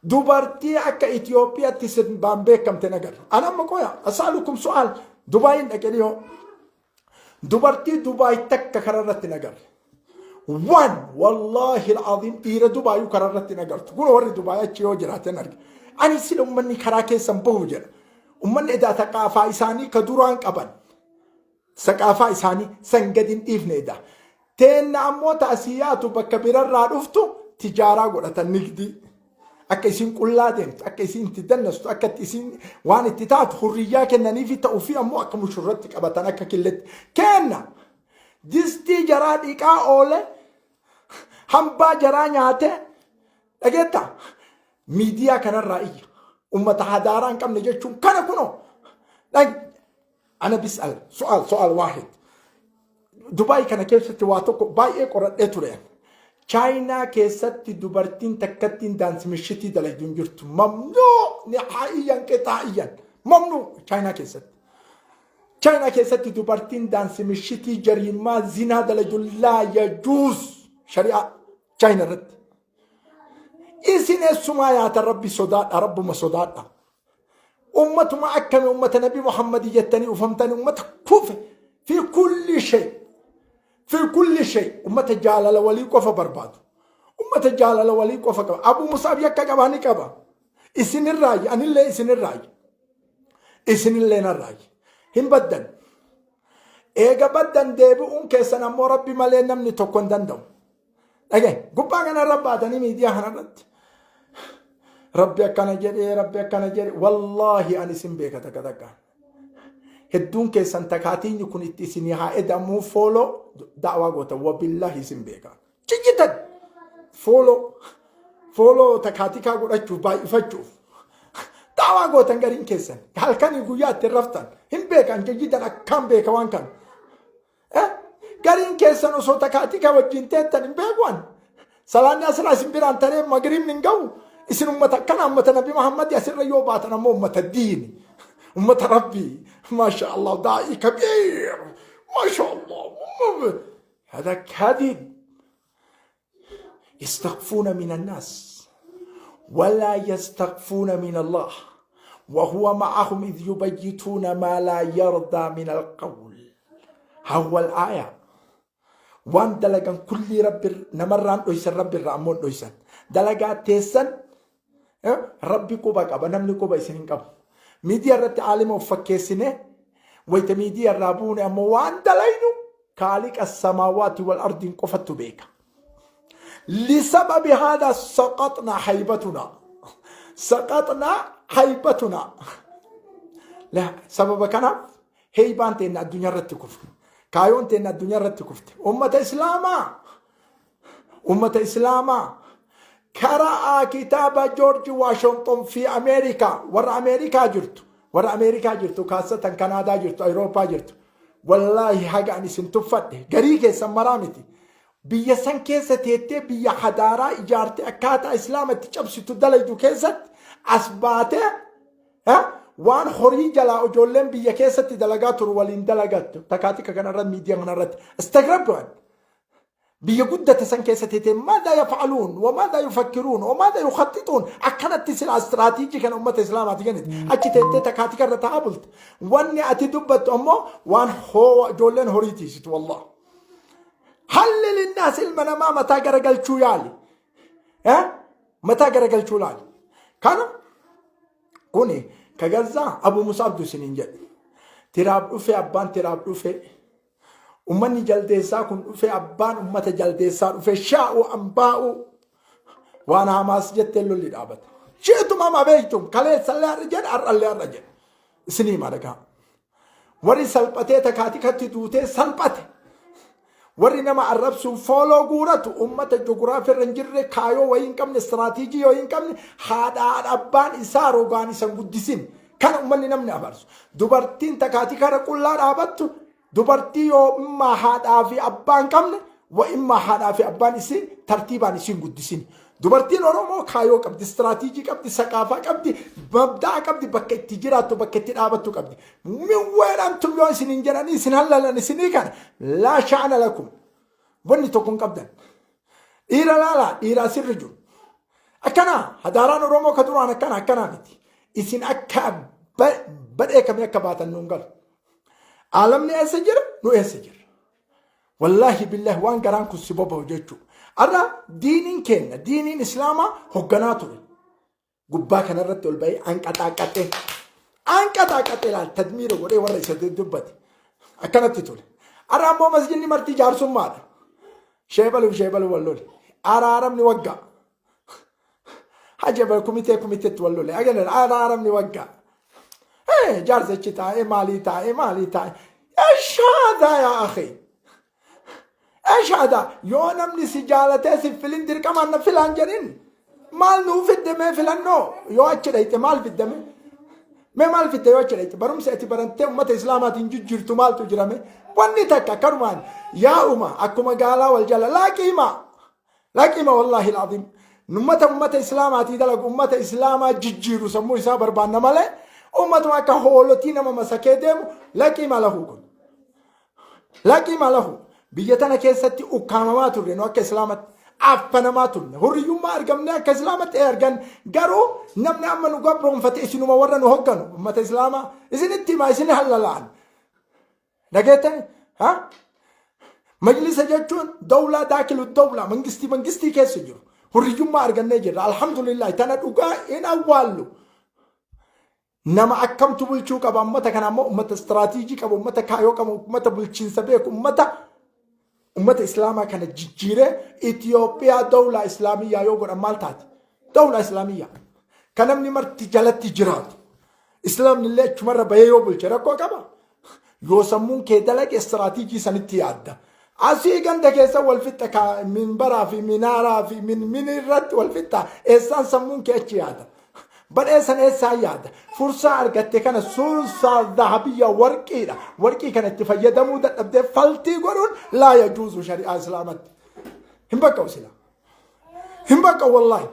Dubartii akka Itoophiyaatti sirbaan beekamte nagarra. Ana amma qoya, asaalukum su'aal, Dubaayin dhaqe dhiyoo. Dubartii Dubaay takka kararratti nagarre. Waan wallaahi al'aziim dhiira Dubaayuu kararratti nagartu. Kun warri Dubaay achi yoo jiraatan arge. Ani sila ummanni karaa keessan bahu jedha. Ummanni edaa saqaafaa isaanii ka duraan qaban. Saqaafaa isaanii san gadi hin dhiifne edaa. Teenna ammoo ta asii yaatu bakka birarraa dhuftu tijaaraa godhatan nigdii. Akka isiin qullaa deemtu, akka isiin itti dannastu, akka itti isiin waan itti taatu hurriyyaa kennaniifi ta'uu fi ammoo akka mushurratti qabatan akka killetti. Kenna! Distii jaraa dhiqaa oole, hambaa jaraa nyaate, dhageetta? Miidiyaa kanarraa iyya. Ummata hadaaraa hin qabne jechuun kana kunoo. Ana bis'al su'aal su'aal waahid. Dubaay kana keessatti waa tokko baay'ee qoradhee ture. Chaayinaa keessatti dubartiin takkattiin daansi mishitii dalagdu hin jirtu. Mamnuu nihaaiyyan qixaa'iyyan. Mamnuu Chaayinaa keessatti. Chaayinaa keessatti dubartiin daansi mishitii jariimaa zinaa dalaju laa yajuuz shari'aa Chaayinaa irratti. Isin eessumaa yaatan? Rabbi sodaadha, Rabbuma sodaadha. Ummatuma akkami ummata Nabi Muhammadi jettanii ufamtanii ummata kufe fi kulli shay fi kulli shay, ummata jaalala walii qofa barbaadu. Ummata jaalala walii qofa qaba. Abu Musaab yakka qabaa? Ni qaba. Isinirraayi, anillee isinirraayi. Isinillee narraayi. Hin baddan. Eega baddan deebi'uun keessan ammoo Rabbi malee namni tokko hin danda'u. Dhagaye, gubbaa kanarra baatanii miidiyaa kanarratti Rabbi akkana jedhee, Rabbi akkana jedhe, wallaahi ani isin beeka takka takkaan. Hedduun keessan takaatiinyi kun itti isinii haa edamuu follow da'waa goota, wabillaahi isin beeka. Ciccitan follow follow takaatikaa godhachuuf baay'ifachuuf da'waa gootan. Gariin keessan halkanii guyyaa ittiin raftan hin beekan, ciccitan akkaan beeka waan kana. Gariin keessan osoo takaatika wajjin teettan hin beekuan. Salaanni asirraa isin biraan taree magriibni hin ga'u. Isin ummata akkana, ummata Nabi Muhammad, asirra yoo baatan ammoo ummata diini. Ummata Rabbii. Maasha Allah, daa'ii kabiir. Maasha Allah. هذا كذب. يستخفون من الناس ولا يستخفون من الله وهو معهم إذ يبيتون ما لا يرضى من القول. هو الآية waan dalagan kulli Rabbi namarraan dhoysan, Rabbi irraa ammoo dhoysan. Dalagaa teessan Rabbi quba qaba, namni quba isin hin qabu. Miidiyaa irratti aalima of fakkeessine, wayita miidiyaa irraa buune ammoo waan dalaynu kaaliqa samaawaati wal ardiin qofattu beeka. لسبب هذا سقطنا هيبتنا، سقطنا هيبتنا. لا سبب كان heybaan teenna addunyaa irratti kufte, kaayoon teenna addunyaa irratti kufte. Ummata Islaamaa, ummata Islaamaa, karaa kitaaba Joorji Waashington fi Ameerikaa, warra Ameerikaa jirtu, warra Ameerikaa jirtu, kaasatan Kanaadaa jirtu, Awurooppaa jirtu, wallaahi haga ani isin tuffadhe garii keessan maraa miti. Biyya san keessa teettee biyya hadaaraa ijaarte akkaataa Islaama itti cabsitu dalaydu keessatti as baatee waan horii jalaa ijoolleen biyya keessatti dalagaa turu waliin dalagattu takaatika kanarratti, miidiyaa kanarratti istagrabban. Biyya guddate san keessa teetee ماذا يفعلون وماذا يفكرون وماذا يخططون? Akkanatti sila istiraatiijii kana ummata Islaamaati kennite, achi teettee takaatika irra taa'aa bulte. Wanni ati dubbattu ammoo waan hoo ijoolleen horii tiisitu. Wallah, halli linnaas ilma namaa mataa garagalchuu yaali, mataa garagalchuu laali. Kana kuni ka gazzaa Abu Musaabdu isiniin jedhe. Tiraab dhufe, abbaan tiraab dhufe, ummanni jaldeessaa kun dhufe, abbaan ummata jaldeessaa dhufe. Shaa'u ambaa'u waan Hamaas jettee lolli dhaabata. Shiituma ma beektum, kaleessallee har'a jedhe, har'allee har'a jedhe. Isinii hima, dhagaa. Warri salphatee takaatikatti duutee salphate. Warri nama arrabsuun follow guuratu ummata joguraafii irra hin jirre, kaayoo wayii hin qabne, istiraatiijii wayii hin qabne, haadhaan abbaan isaa rogaan isan guddisin. Kana ummanni namni abarsu. Dubartiin takaatikara qullaa dhaabattu dubartii yoo immaa haadhaa fi abbaa hin qabne, wa immaa haadhaa fi abbaan isii tartiibaan isiin guddisin. Dubartiin Oromoo kaayoo qabdi, istiraatiijii qabdi, saqaafaa qabdi, mabdaa qabdi, bakka itti jiraattu, bakka itti dhaabattu qabdi. Miwweedhaan tum yoo isin hin jedhanii isin hallalan isinii kana لا شأن لكم. Wanni tokko hin qabdan. Dhiira laalaa, dhiira asirra jiru. Akkana hadaaraan Oromoo ka duraan akkana akkanaa miti. Isin akka badhee kamii akka baatan nuun galu. Aalamni eessa jira? Nu eessa jira? Wallaahi billahi, waan garaan kun si boba'u jechuudha. Har'a diiniin keenya, diiniin Islaamaa hoogganaa ture. Gubbaa kanarratti ol ba'ee anqaxaaqaxee anqaxaaqaxee laal tadmiira godhee warra isa dubbate akkanatti ture. Har'a ammoo masjidni marti jaarsummaadha. Sheebaluuf sheebaluu wal lole. Araaramni waggaa. Hajaba kumitee kumiteetti wal lole. Araaramni waggaa. Jaarsichi taa'ee maalii taa'ee maalii taa'ee. إيش هذا يا أخي؟ إيش هذا؟ Yoo namni si jaalatee si filin dirqamaan na filaan jedhin, maal nuu fidde mee filannoo? Yoo achi dhayxe maal fidde mee? Mee maal fidde yoo achi dhayxe? Barumsa ati barattee ummata Islaamaatiin jijjiirtu maaltu jirame? Wanni takka akkanumaan yaa'uma akkuma gaalaa wal jala. لا قيمة، لا قيمة والله العظيم. Ummata Islaamaatii dalagu, ummata Islaamaa jijjiiru sammuu isaa barbaanna malee Ummatuma akka hoolotii nama masakee deemu laqii malahuu kun. Laqii malahu biyya tana keessatti ukkaamamaa turre nu akka islaamatti affanamaa turre hurriyyummaa argamne akka islaamatti argan garuu namni amma nu gabroonfate isinuma warra nu hogganu ummata islaamaa isinitti himaa isin hallalaan dhageettani ha majlisa jechuun dawlaa daakilu dawlaa mangistii mangistii keessa jiru hurriyyummaa argannee jirra alhamdulillah tana dhugaa hin awwaallu. Nama akkamtu bulchuu qaba ummata kana ammoo ummata istiraatiijii qabu ummata kaayoo qabu ummata bulchiinsa beeku ummata ummata islaamaa kana jijjiiree Itoophiyaa dawlaa islaamiyyaa yoo godhan maal taati? Dawlaa islaamiyyaa. Kan namni marti jalatti jiraatu. Islaamni illee achumarra bahee yoo bulche rakkoo qaba. Yoo sammuun kee dalage istiraatiijii sanitti yaadda. Asii ganda keessa wal fixxa ka minbaraa fi minaaraa fi min min irratti wal fixxa eessaan sammuun kee achi yaada. Badheessan eessaan yaada. Fursaa argatte kana suursaa zahabiyya warqiidha. Warqii kana itti fayyadamuu dadhabdee faltii godhuun laa yajuuzu shari'aa islaamatti. Hin baqqa'u sila. Hin baqqa'u wallaahi.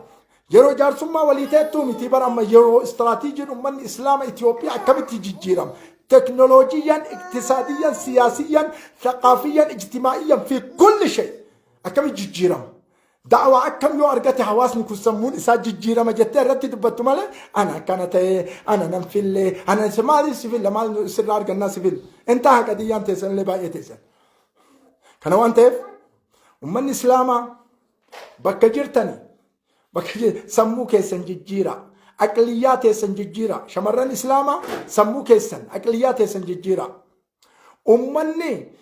Yeroo jaarsummaa walii teettuu miti bara amma yeroo istiraatiijiin uummanni Islaama Itoophiyaa akkamitti jijjiirama. Teknooloojiyyaan, iktisaadiyyaan, siyaasiyyaan, thaqaafiyyaan, ijtimaa'iyyaan fi kulli shay akkamitti jijjiirama. Da'awaa akkam yoo argate hawaasni kun sammuun isaa jijjiirama jettee irratti dubbattu malee ana akkana ta'ee ana nan fillee ana maaliif si filla maal sirraa argannaa si filla. Intaa haqadiyyaan teessan illee baay'ee teessan. Kana waan ta'eef uummanni Islaamaa bakka jirtani bakka sammuu keessan jijjiira aqliyyaa teessan jijjiira shamarran islaamaa sammuu keessan aqliyyaa teessan jijjiira ummanni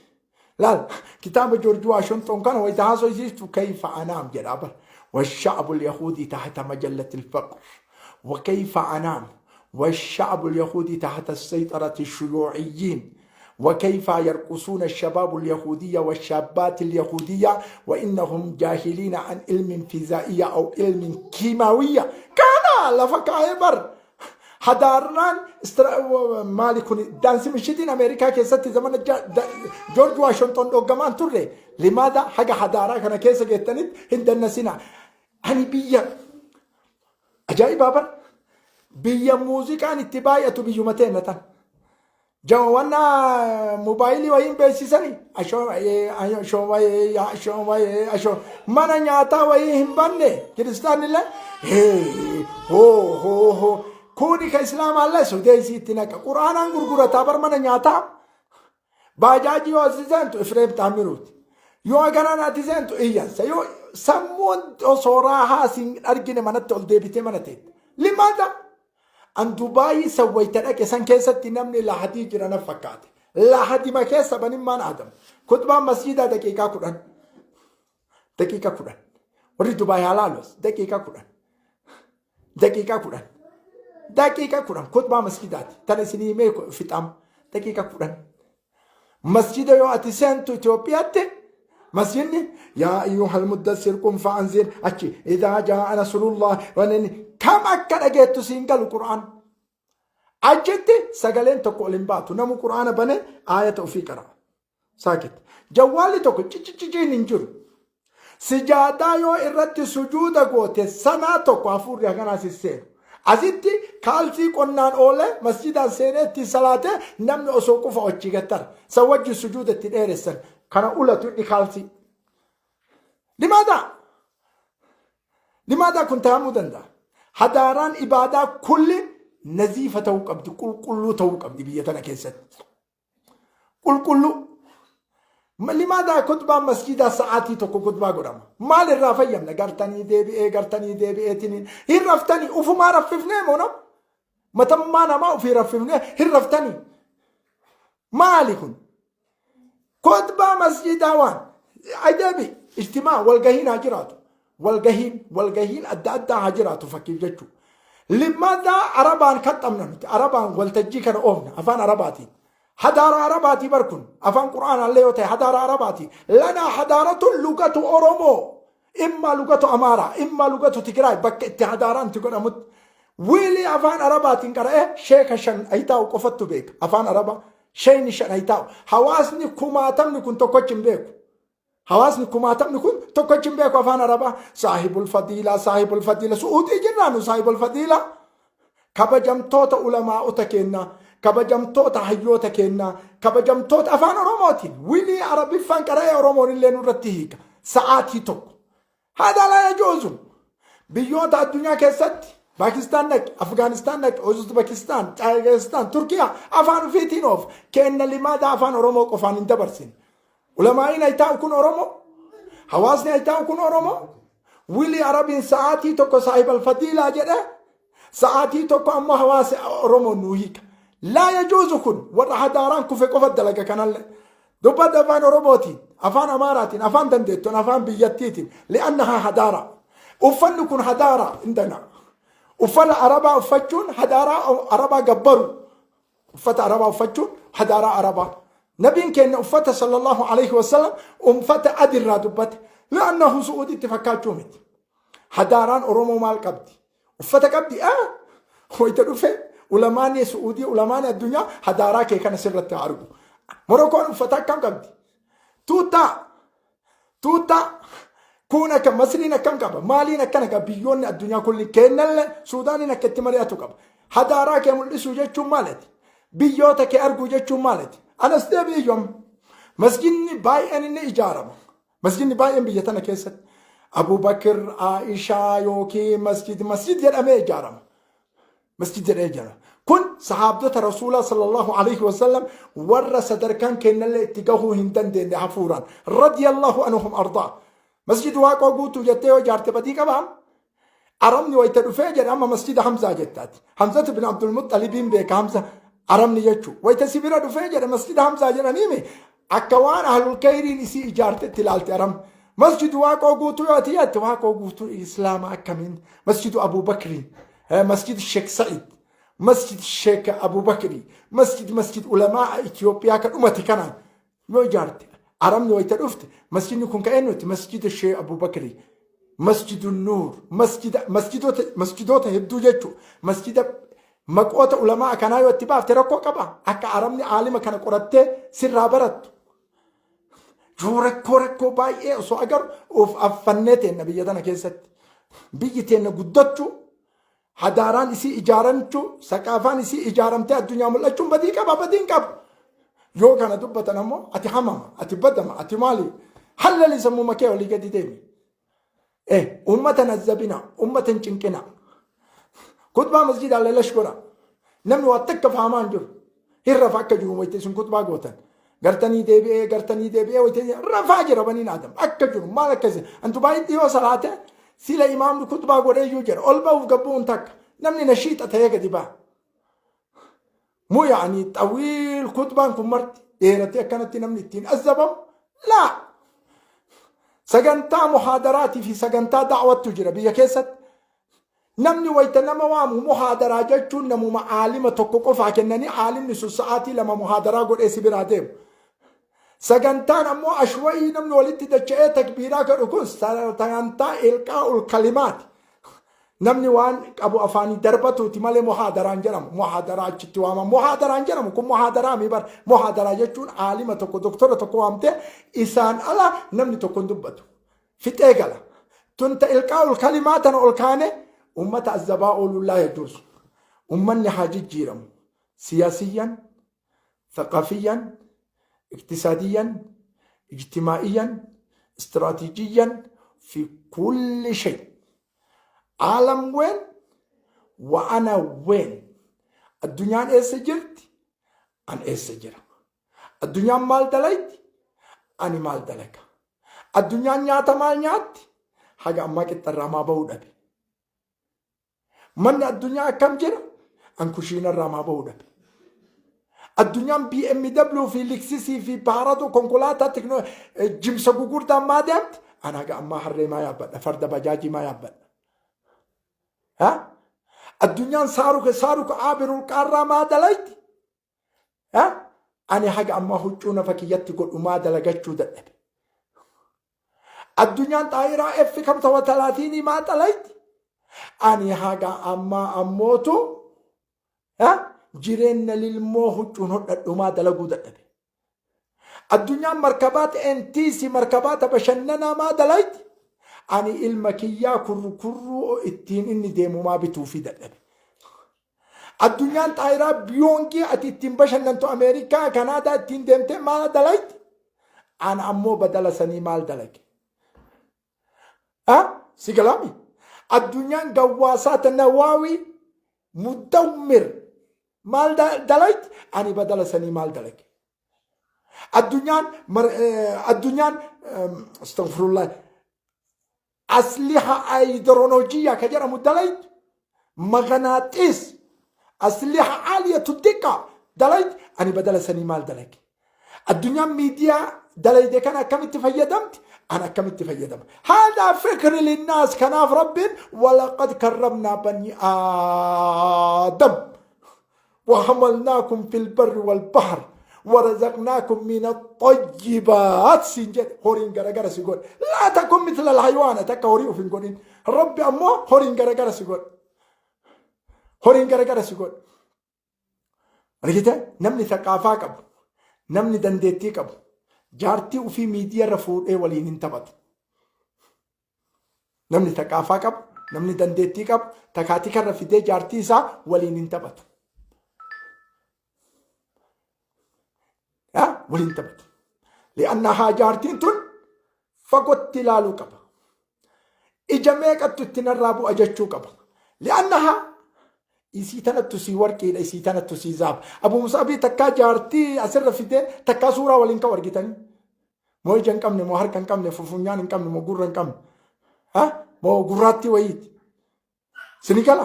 laal kitaaba Joorji Waashington kana wayita haasofsiistu kayfa anaam jedha bar والشعب اليهودي تحت مجلة الفقر وكيف أنام والشعب اليهودي تحت السيطرة الشيوعيين وكيف يرقصون الشباب اليهودية والشابات اليهودية وإنهم جاهلين عن علم فيزيائية أو علم كيماوية كان لفك عبر hadaarraan maali kun daansii mishitiin Ameerikaa keessatti zamana Joorji Waashington dhoggamaan turre limaada haga hadaaraa kana keessa geettanitti hin dannasina. Ani biyya ajaa'ibaa bar biyya muuziqaan itti baay'atu biyyuma teenna tan. Jawawanna mobaayilii wayiin beeksisanii ashoo ashoo wayii ashoo wayii ashoo mana nyaataa wayii hin banne kiristaanillee hoo hoo hoo kuni ka islaamaallee sudeesii itti naqa quraanaan gurgurataa bar mana nyaataa baajaajii yoo asi seentu Ifreem Taamiruuti yoo ganaan ati seentu iyyansa yoo sammuun osoo raahaa siin argine manatti ol deebitee mana teette limaata An Dubaayii san wayta dhaqe san keessatti namni lahadii jira na fakkaate. Lahadima keessa banimmaan Aadam. Kutbaan masjiidaa daqiiqaa 10. Daqiiqa 10. Warri Dubaay haa laalus daqiiqaa 10. Daqiiqaa 10. Daqiiqa 10 kutbaa masjiidaati. Tana isinii himee fixaam. Daqiiqa 10. Masjida yoo ati seentu Itoophiyaatti masjidni yaa ayyuhal muddassir qum fa'anzir achi idaa jaa'a nasrullah wanni kam akka dhageettu siin galu Qur'aan. Achitti sagaleen tokko ol hin baatu namu Qur'aana bane aayata ofii qara'a. Saakit. Jawwaalli tokko ciciciciin hin jiru. Sijaadaa yoo irratti sujuuda goote sanaa tokko hafuurri haganaa si seenu. Asitti kaalsii qonnaan oolee masjidaan seenee ittiin salaatee namni osoo qufa ochii gattara. San wajjin sujuuda itti dheeressan. Kana ulatu inni kaalsii. Limaadaa? Limaadaa kun ta'amuu danda'a. Hadaaraan ibaadaa kulli naziifa ta'uu qabdi, qulqulluu ta'uu qabdi biyya tana keessatti. Qulqulluu. Limaadaa kutbaan masjiidaa sa'aatii tokko kutbaa godhama. Maal irraa fayyamna? Gartanii deebi'ee gartanii deebi'eetiniin hin raftanii ufumaa raffifnee moo nama? Matammaa namaa ofii raffifnee hin raftanii. Maali kun? Kutbaa masjiidaa waan ajaa'ibni ijtimaa walgahiin haa jiraatu. Walgahiin walgahiin adda addaa haa jiraatu fakkiif jechuudha. Limaadaa arabaan kaxxamna nuti arabaan waltajjii kana oofna afaan arabaatiin. Hadaara arabaatii bar kun afaan qur'aanaallee yoo ta'e hadaara arabaatii. Lanaa hadaaratun lugatu Oromoo. Immaa lugatu Amaaraa, immaa lugatu Tigraay bakka itti hadaaraan itti godhamutti. Wiilii afaan arabaatiin qara'ee sheeka shan ayitaa'u qofattu beeka afaan arabaa. Sheeyni shan ayitaa'u. Hawaasni kumaatamni kun tokkochi hin beeku. Hawaasni kumaatamni kun tokkochi hin beeku afaan arabaa. Saahibul fadiilaa, saahibul fadiilaa. Su'uudii jirraa nu saahibul fadiilaa. Kabajamtoota ulamaa'ota keennaa, kabajamtoota hayyoota keennaa, kabajamtoota afaan Oromootiin wilii Arabiffaan qara'ee Oromoon illee nurratti hiika. Sa'aatii tokko. Haadha laa yajuuzu. Biyyoota addunyaa keessatti Paakistaan dhaqi, Afgaanistaan dhaqi, Uzbekistaan, Caayikistaan, Turkiyaa afaan ofiitiin oof. Keenna limaada afaan Oromoo qofaan hin dabarsin. Ulamaa'iin haytaa'u kun Oromoo. Hawaasni haytaa'u kun Oromoo. Wilii Arabiin sa'aatii tokko saahibal fadiilaa jedhe sa'aatii tokko ammoo hawaasa Oromoo nuu hiika. Laa yajuuzu kun warra hadaaraan kufe qofa dalaga kanallee. Dubbadha afaan Oromootiin, afaan Amaaraatiin, afaan dandeettuun, afaan biyyattiitiin. Li'annahaa hadaara. Uffanni kun hadaara indana. Uffata Arabaa uffachuun hadaaraa Arabaa gabbaru. Uffata Arabaa uffachuun hadaaraa Arabaa. Nabiin keenya uffata sallallahu alaihi wasallam uffata adiirraa dubbate. Li'annahu su'uuditti fakkaachuu miti. Hadaaraan Oromoo maal qabdi? Uffata qabdi? Ah! Wayita dhufe ulamaani Su'uudii, ulamaani addunyaa hadaaraa kee kana sirratti haa argu. Morokoon uffata akkam qabdi? Tuuttaa! Tuuttaa! Kun akka Masriin akkam qaba? Maaliin akkana qaba? Biyyoonni addunyaa kulli kennallee Suudaaniin akka itti mari'atu qaba. Hadaaraa kee mul'isuu jechuun maaliti? Biyyoota kee arguu jechuun maaliti? Anas deebi'i iyyuu amma. Masjidni baay'een inni ijaarama. Masjidni baay'een biyya tana keessatti Abubakir, Aishaa yookiin masjid masjid jedhamee ijaarama. Masjid jedhamee ijaarama. Kun sahaabdota Rasuulaa sallallahu alaihi wasallam warra sadarkaan kennallee itti gahuu hin dandeenye hafuuraan. Radiyallahu anhum ardaa. Masjid Waaqoo Guutuu jettee yoo ijaarte badii qabaa? Arabni wayita dhufee jedhe amma masjida Hamzaa jettaati. Hamzatu bin Abdul Muxxalibiin beeka Hamza Arabni jechuu. Wayita si bira dhufee jedhe masjida Hamzaa jedhaniimi akka waan ahlul kayriin isii ijaartetti ilaalte Arabni. Masjidu Waaqoo Guutuu yoo ati jette Waaqoo Guutuu Islaama akkamiin masjidu Abuu Bakrii masjid Sheek Sa'id masjid Sheek Abuu Bakrii masjid masjid ulamaa Itoophiyaa ka dhumate kanaan yoo ijaarte Arabni wayita dhufte masjidni kun ka eenyuti? Masjida Shee Abubakri, masjidu Nuur, masjida masjidoota masjidoota hedduu jechuu masjida maqoota ulamaa kanaa yoo itti baafte rakkoo qaba akka Arabni aalima kana qorattee sirraa barattu. Yoo rakkoo rakkoo baay'ee osoo agaru of affannee teenna biyya tana keessatti. Biyyi teenna guddachuu Hadaaraan isii ijaaramchuu, saqaafaan isii ijaaramtee addunyaa mul'achuun badii qaba, badii hin qabu. Yoo kana dubbatan ammoo ati hamama, ati badama, ati maali? Hallali sammuma kee olii gadi deemi. Eh, uummata nazzabina, uummata hin cinqina. Kutbaa masjidaa lalash godha. Namni waa takka faamaa hin jiru. Hin rafa akka jiru wayita isin kutbaa gootan. Gartanii deebi'ee gartanii deebi'ee wayita rafaa jira baniin Aadam akka jiru maal akka isin antu baay'ee dhiyoo salaate sila imaamni kutbaa godhee iyyuu jira ol ba'uuf gabbu'uun takka namni nashiixa ta'ee gadi ba'a. Mu yaani xawiil kutbaan kun marti dheeratee akkanatti namni ittiin azabamu laa. Sagantaa muhaadaraatii fi sagantaa da'wattu jira biyya keessatti. Namni wayta nama waamu muhaadaraa jechuun namuma aalima tokko qofaa kennanii aalimni sun sa'aatii 2 muhaadaraa godhee si biraa deemu. Sagantaan ammoo ashwa'ii namni walitti dacha'ee takbiiraa kadhu kun sagantaa ilqaa'ul kalimaati. Namni waan qabu afaanii darbatuuti malee muhaadaraan jedhamu. Muhaadaraa achitti waama. Muhaadaraan jedhamu kun muhaadaraa mi bar. Muhaadaraa jechuun aalima tokko doktora tokko waamtee isaan ala namni tokko hin dubbatu. Fixee gala. Tun ta ilqaa'ul kalimaa tana ol kaane ummata azzabaa ooluun laa yajuuzu. Ummanni haa jijjiiramu. Siyaasiyyan, thaqafiyyan, iktisaadiyyan, ijtimaa'iyyan, istiraatiijiyyan fi kulli shay. Aalam ween wa ana ween. Addunyaan eessa jirti? An eessa jira? Addunyaan maal dalayti? Ani maal dalaga? Addunyaan nyaata maal nyaatti? Haga ammaa qixxarraa maa ba'uu dhabe. Manni addunyaa akkam jira? An kushiinarraa maa ba'uu dhabe. Addunyaan BMW fi Lexusii fi Paarado konkolaataa teknoo jimsa gugurdaan maa deemti? An haga ammaa harree maa yaabbadha? Farda bajaajii maa yaabbadha? Ha? Addunyaan saaruka saaruka aabirul qaarraa maa dalayti? Ha? Ani haga ammaa huccuu nafa kiyyatti godhu maa dalagachuu dadhabe. Addunyaan xaayiraa F kam tawa talaatiinii maa xalayti? Ani haga ammaa ammootu ha? Jireenya lilmoo huccuun hodhadhu maa dalaguu dadhabe. Addunyaan markabaata NTC markabaata bashannanaa maa dalayti? Ani ilma kiyyaa kurrukurruu ittiin inni deemu maa bituufii dadhabe. Addunyaan xaayiraa biyoongii ati ittiin bashannantu Ameerikaa, Kanaadaa ittiin deemtee maal dalayti? Ana ammoo badala sanii maal dalage? Ah, si galaami? Addunyaan gawwaasaata nawaawii mudawmir maal dalayti? Ani badala sanii maal dalage? Addunyaan addunyaan astaghfirullah asliha ayidroolojiyaa ka jedhamu dalaytu maganaaxiis asliha aaliyatu diqqa dalaytu ani badala sanii maal dalage? Addunyaan miidiyaa dalayde kana akkamitti fayyadamti? An akkamitti fayyadama? Haadaa fikri linnaas. Kanaaf Rabbiin walaqad karramnaa banii aadam وحملناكم في البر والبحر ورزقناكم من الطيبات siin jedhe. Horiin garagara si godhe. لا تكن مثل الحيوان. Takka horii uf hin godhin. Rabbi ammoo horiin garagara si godhe, horiin garagara si godhe. Argite, namni thaqaafaa qabu, namni dandeettii qabu, jaartii ufii miidiyaa irra fuudhee waliin hin taphatu. Namni thaqaafaa qabu, namni dandeettii qabu, takaatika irra fidee jaartii isaa waliin hin taphatu. Waliin taphatu. Li'annahaa jaartiin tun fagootti ilaaluu qaba. Ija meeqattu itti narraa bu'a jechuu qaba. Li'annahaa isii tanattu sii warqiidha, isii tanattu sii zaaba. Abu Musaabii takkaa jaartii asirra fidee takkaa suuraa waliin ka'u argitanii? Moo ija hin qabne, moo harka hin qabne, fufunyaan hin qabne, moo gurra hin qabne? Moo gurraattii wayiiti? Sini gala.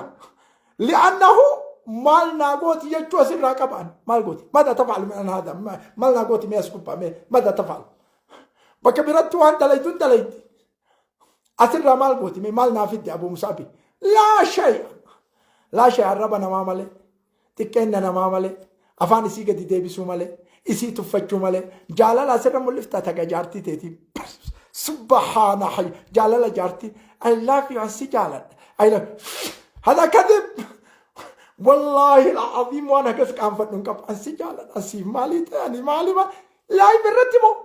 Li'annahu maal naa gooti jechuu asirraa qabaan maal gooti? ماذا تفعل من هذا? Maal naa gooti mee as gubbaa mee? ماذا تفعل? Bakka biratti waan dalaytuun dalayti. Asirraa maal gooti mee? Maal naa fidde Abu Musaabi? لا شيء، لا شيء. Arraba namaa malee, xiqqeenna namaa malee, afaan isii gadi deebisuu malee, isii tuffachuu malee, jaalala asirra mul'ifta taga jaartii teetii. سبحان حي jaalala jaartii I love you, si jaaladha, I love. هذا كذب والله العظيم. Waan akkas qaanfadhu hin qabu. Ansi jaaladha, ansiif maalii ta'e, ani maali maal live irratti moo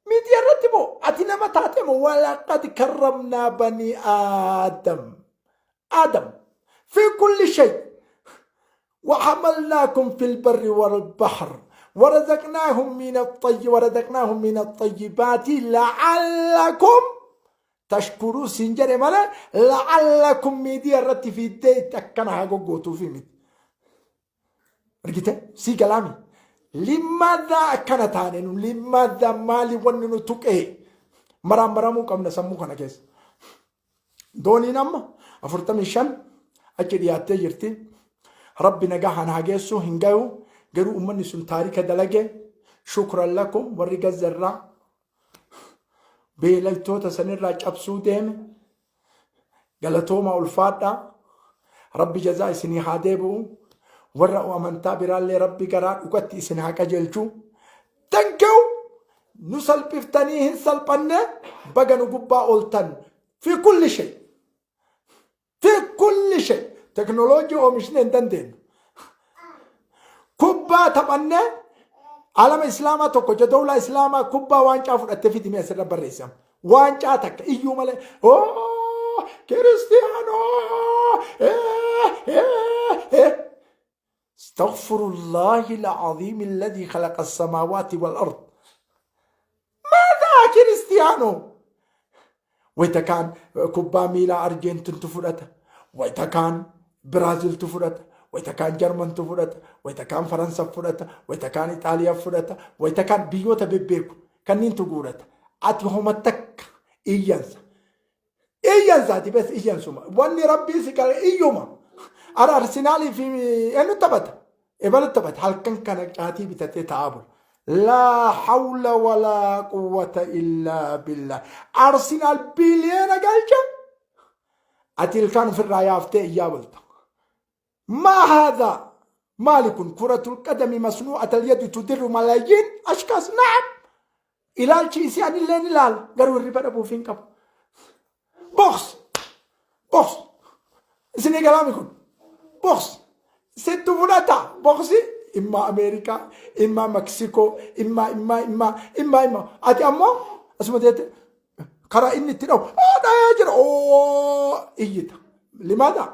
miidiyaa irratti moo ati nama taate moo? ولقد كرمنا بني آدم آدم في كل شيء وحملناكم في البر والبحر ورزقناهم من الطيبات لعلكم تشكرون siin jedhe malee لعلكم miidiyaa irratti fiiddee itti akkana haa goggootuu fi miti. Argite, sii galaami. لماذا akkana taane nu? لماذا? Maali wanni nu tuqee? Maraan maramuu qabna sammuu kana keessa. Dooniin amma 45 achi dhiyaattee jirti. Rabbi nagaa haa geessu, hin gayu. Garuu uummanni sun taarika dalage. شكرا لكم warri Gazzarraa beelaltoota sanirraa cabsuu deeme. Galatooma, ulfaadhaa. Rabbi jazaa isinii haa deebi'u. Warra amantaa biraallee Rabbi garaa dhugatti isin haa qajeelchu. Thank you. Nu salphiftanii hin salphanne, baga nu gubbaa ooltan. في كل شيء، في كل شيء. Teknooloojii oomishne hin dandeenyu. Kubbaa taphannee alama islaamaa tokko jadawlaa islaamaa kubbaa waancaa fudhattee fidimee asirra barreessama. Waancaa takka iyyuu malee oo kiristiyaanoo. استغفر الله العظيم الذي خلق السماوات والأرض. ماذا كريستيانو? Wayita kaan kubbaa miilaa Arjeentintu fudhata. Wayita kaan Biraaziltu fudhata. Wayita kaan Jarmantu fudhata. Wayita kaan Faransa fudhata. Wayita kaan Ixaaliyaa fudhata. Wayita kaan biyyoota bebbeeku kanniintu guurata. Ati homa takka iyyansa. Iyyansaati bes, iyyansuma. Wanni Rabbii si qale iyyuma. Ara Arsenaalii fi eenyu taphata? Ebalu taphata. Halkan kana caatii bitatee taa'aa bula. لا حول ولا قوة إلا بالله. Arsenaal biliyoona galcha. Ati ilkaan ofirraa yaaftee iyyaa bulta. ما هذا? Maali kun? كرة القدم مصنوعة اليد تدر ملايين أشخاص. نعم. Ilaalchi isii anillee ni ilaala. Garuu hirriba dhabuuf hin qabu. Box! Box! Isinii galaami kun? Box! Sittu fudhata. Boxi imma Ameerikaa, imma Meksikoo, imma imma imma imma imma. Ati ammoo asuma teette karaa inni itti dhahu oo dhahee jira oo iyyita. لماذا?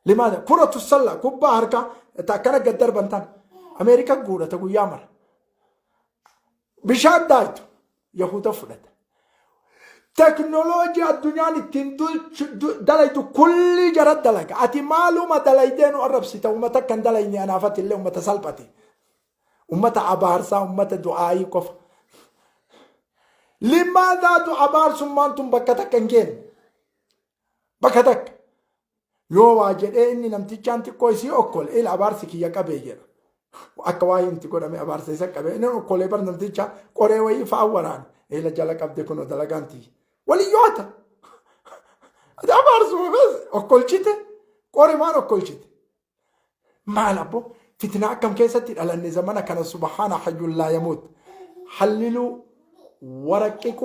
Limaada kuratu salla kubbaa harkaa ta akkana gad darban tan Ameerika guurata guyyaa mara. Bishaan daaytu Yahuda fudhata. Teknooloojii addunyaan ittiin dalaytu kulli jara dalaga. Ati maaluma dalaydee nu arrabsita ummata kan dalayne anaafati illee ummata salphate. Ummata abaarsaa ummata du'aayii qofa. Limaadaatu abaarsummaan tun bakka takka hin geenne. Bakka takka. Yoo waa jedhee inni namtichaan xiqqoo isii okkole ila abaarsi kiyya qabee jedha. Akka waa himti godhame abaarsa isa qabee inni okkolee bar namticha qoree wayii fa'aa waraane ila jala qabde kunoo dalagaan tiyya. Waliyyoota. Ati abaarsuma bas okkolchite qori maan okkolchite. Maal abbo fitnaa akkam keessatti dhalanne zamana kana subhaana hayyul laa yamuut. Halliluu waraqqiquu.